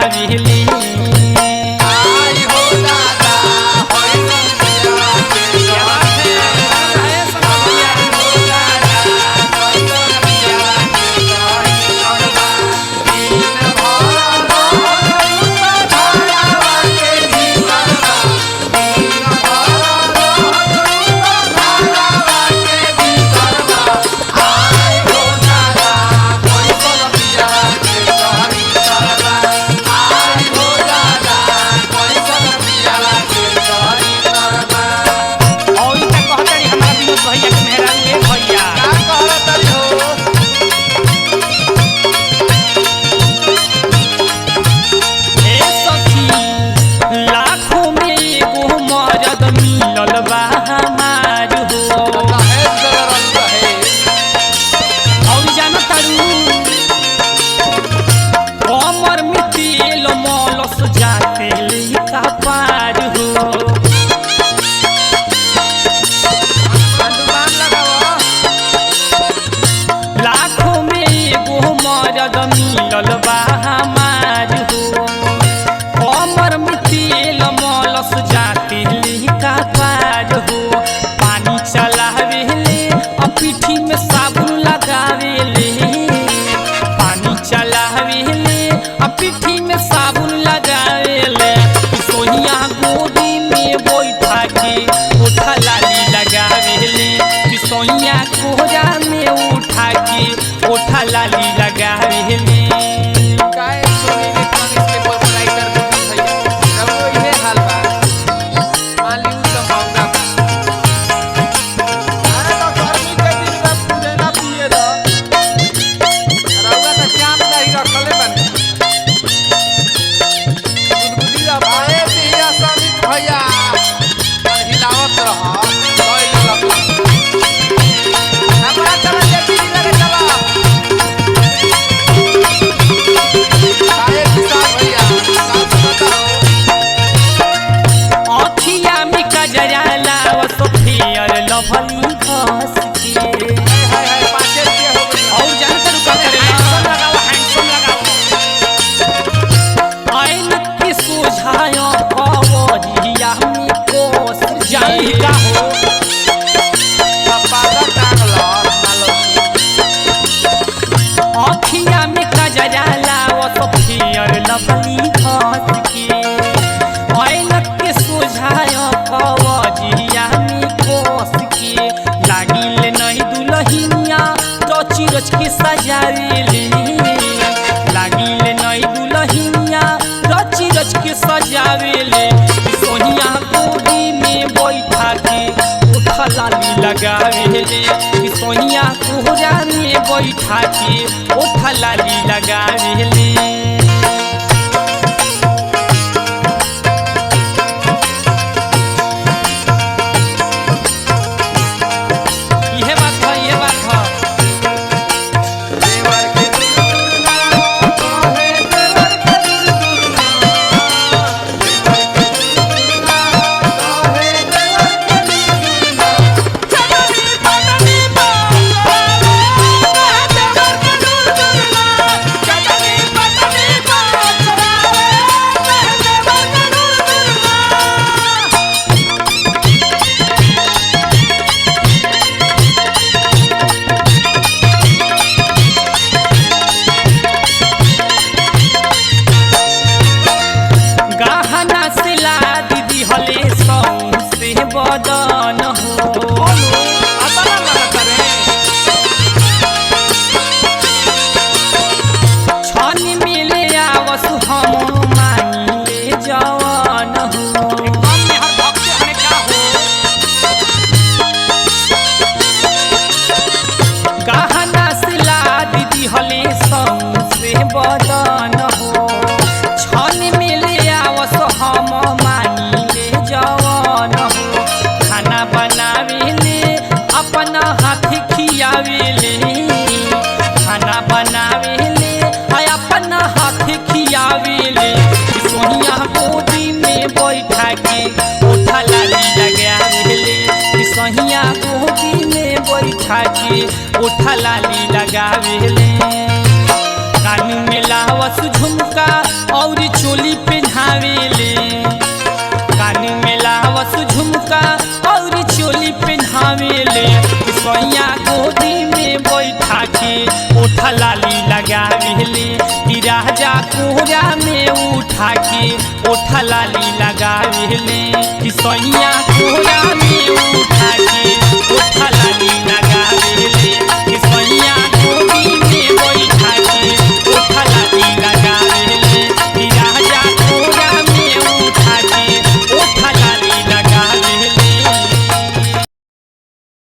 लगावेले। आई हो दादा होई पिया के और का कहतड़ी हमरा विनोद भैया के मेहरारू ए भैया। ए सखी, लाखों में एगो मरद मिलल बा हमार हो। और जानो तारू कमर में तेल मलस जाते लिखा पार हो। लाखों में एगो मरद मिलल बा हमार हो। कमर में तेल मलस जाते लिखा पार हो। पानी चलावेले आ पीठी में साबुन लगावेले। पानी चलावेले आ पीठी में साबुन लगावेले। सोनिया गोदी में बैठा के उठा लाली लगावेले। कि सोनिया कोहरा में उठा के उठा लाली लगावेले। अरे तो गर्मी के दिन में पुदेना पिए द। आए पिया समित भैया हिलावत रह हमरा चला जेपी लगे चला आए किसान भैया का बताओ। अखिया में कजरा लावत फियर लभली घस के। हाय हाय पाँचे रुपया हो गई। और जान तारू का करे हैंडसम लगाओ, हैंडसम लगाओ। आइन के सोझायो कवरिया में कोस जाई का हो। पापा टांगल मालो। अखिया में कजरा लावत फियर लभली घस के। आइन के सोझायो कवरिया में कोस के। लागिल नहीं दुलहिनिया रची रच के सजावेले। लागिल नहीं दुलहिनिया रची रच के सजावेले। सोनिया गोदी में बैठा के उठा लाली लगावेले। सोनिया कोहरा में बैठा के उठा लाली लगावेले। इहे बात है, इहे बात है। देवर के दूर ना कहे देवर के दूर ना देवर के दूर ना कहे देवर के दूर ना चटनी पटनी बावे देवर के दूर दूर ना चटनी पटनी बावे देवर के दूर दूर ना। गहना सिला दीदी हले से बदन हो। अतना लगत रे। छन मिले आवस हम मांगिले जवन हो। एकदम में हर भक्त हने का हो। गहना सिला दीदी हले से बदन हो। छन मिले आवस हम मांगिले जवन हो। खाना बनावेले अपना हाथ खियावेले। खाना बनावेले आ अपना हाथ खियावेले। सोनिया गोदी में बैठा के उठा लाली लगावेले। सोनिया गोदी में बैठा के उठा लाली लगावेले। कान में लावस झुमका और ओठा लाली लगावेले कि राजा कोरा में उठा के ओठा लाली लगावेले कि सैया कोरा में उठा के ओठा लाली।